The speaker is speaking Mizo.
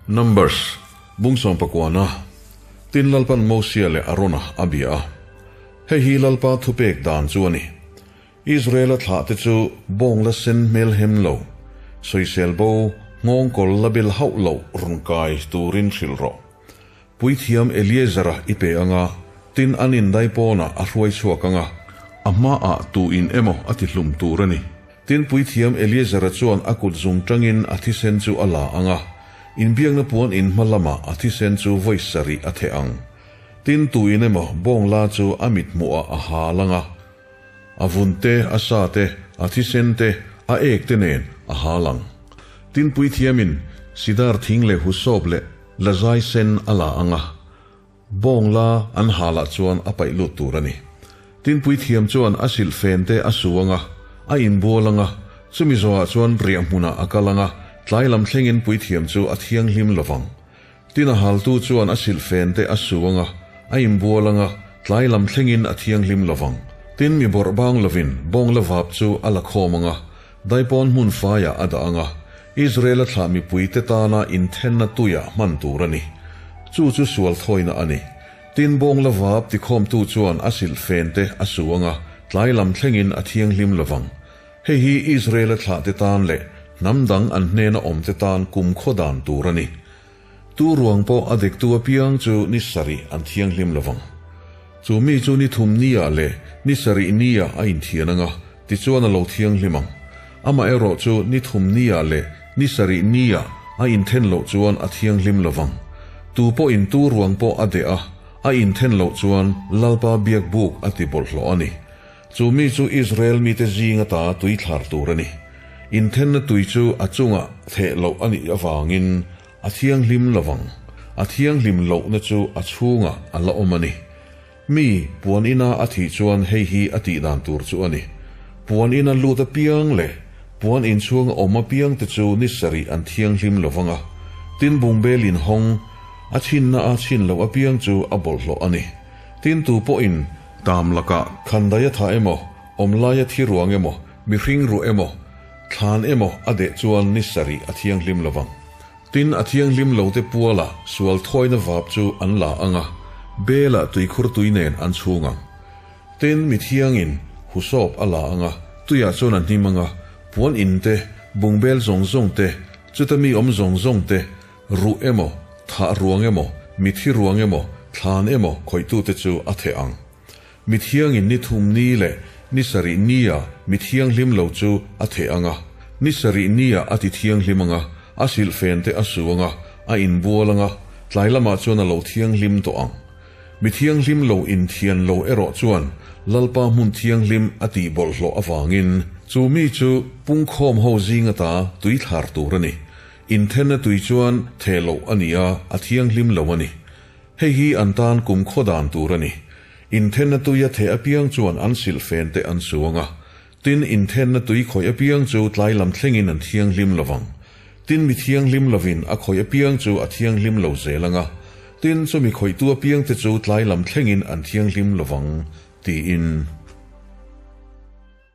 Numbers, Bung sawmpakuana, Tin Lalpan Mosia leh Arona a bia a. Hei hi Lalpa thupek dan chu a ni. Israela thlahte chu bawng la sen hmel hem lo, sawisel bo, nghawngkawl la bel hauh loh rawn kai turin hrilh rawh. Puithiam Eliezara i pe anga, tin an indai pawnah a hruai chhuak anga, a hmaah tu in emaw a ti hlum tur a ni. Tin puithiam Eliezara chuan a kut zung tangin a thisen chu a la anga, inbiakna puan in hma lamah a thisen chu vawi sarih a theh ang. Tin tu in emaw bawng la chu a mit hmuhah a hal anga, a vun te, a sa te, a thisen te, a ek te nen a hal ang. Tin puithiamin sidar thing leh husawp leh Lazai sen a la ang a, bawng la an halah chuan a paih lut tur a ni. Tinpui thiam chuan a silh fen te a su ang a, a inbual ang a, chumi zawhah chuan riah hmunah a kal ang a, tlai lam thlengin puithiam chu a thianghlim lo vang. Tin a haltu chuan a silh fen te a su ang a, a inbual ang a, tlai lam thlengin a thianghlim lo vang. Tin mi bawrh bang lovin bawng la vap chu a la khawm ang a, Daipawn hmun faiah a dah ang a, Israel-a thlah mipuite tana inthenna tuiah hman tur a ni. Chu chu sual thawina a ni. Tin bawng la vap tikhawmtu chuan a silh fente a su ang a, tlai lam thlengin a thianghlim lo vang. Hei hi Israel-a thlahte tan leh hnam dang an hnena awmte tan kumkhaw dan tur a ni. Tu ruang pawh a dektu apiang chu ni sarih an thianghlim lo vang. Chu mi chu ni thum niah leh ni sarih niah a inthian ang a, tichuan a lo thianghlim ang. Amaherawh chu ni thum niah leh ni sarih niah a inthen loh chuan a thianghlim lo vang. Tu pawhin tu ruang pawh a deh a, a inthen loh chuan Lalpa biak buk a ti bawlhhlawh a ni. Chu mi chu Israel mite zing ata tui thlar tur a ni. Inthenna tui chu a chungah theh loh a nih avangin a thianghlim lo vang. A thianghlim lohna chu a chhungah a la awm a ni. Mi, puan ina a thih chuan hei hi a tih dan tur chu a ni. Puan ina lut apiang leh puan inchhunga awm apiangte chu ni sarih an thianghlim lo vang a. Tin bungbel inhawng, a chhinna a chhin loh apiang chu a bawlhhlawh a ni. Tin tu pawhin tam lakah khandai a tha emaw, awm laia thi ruang emaw, mihring ruh emaw, thlan emaw a deh chuan ni sarih a thianghlim lo vang. Tin a thianghlim lote puala sual thawina vap chu an la ang a, bela tuikhur tui nen an chhung ang. Tin mi thiangin husawp a la ang a, tuiah chuan a hnim ang a, puan in te, bungbel zawng zawng te, chuta mi awm zawng zawng te, Ruh emaw, thah ruang emaw, mithi ruang emaw, thlan emaw khawihtute chu a theh ang. Mi thiangin ni thum ni leh ni sarih nia mi thianghlim lo chu a theh ang a, ni sarih nia a ti thianghlim ang a, a silhfente a su ang a, a inbual ang a, tlai lamah chuan a lo thianghlim tawh ang. Mi thianghlim lo inthian lo erawh chuan Lalpa hmun thianghlim a tih bawlhhlawh avangin chu mi chu pungkhawm ho zing ata tui thlar tur a ni. Inthenna tui chuan theh loh a ni a, a thianghlim lo a ni. Hei hi an tan kum khaw dan tur a ni. Inthenna tui a theh apiang chuan an silhfen te an su ang a. Tin, inthenna tui khawih apiang chu tlai lam thlengin an thianghlim lo vang. Tin, mi thianghlim lovin a khawih apiang chu a thianghlim lo zel ang a. Tin, chumi khawihtu apiangte chu tlai lam thlengin an thianghlim lo vang, tiin.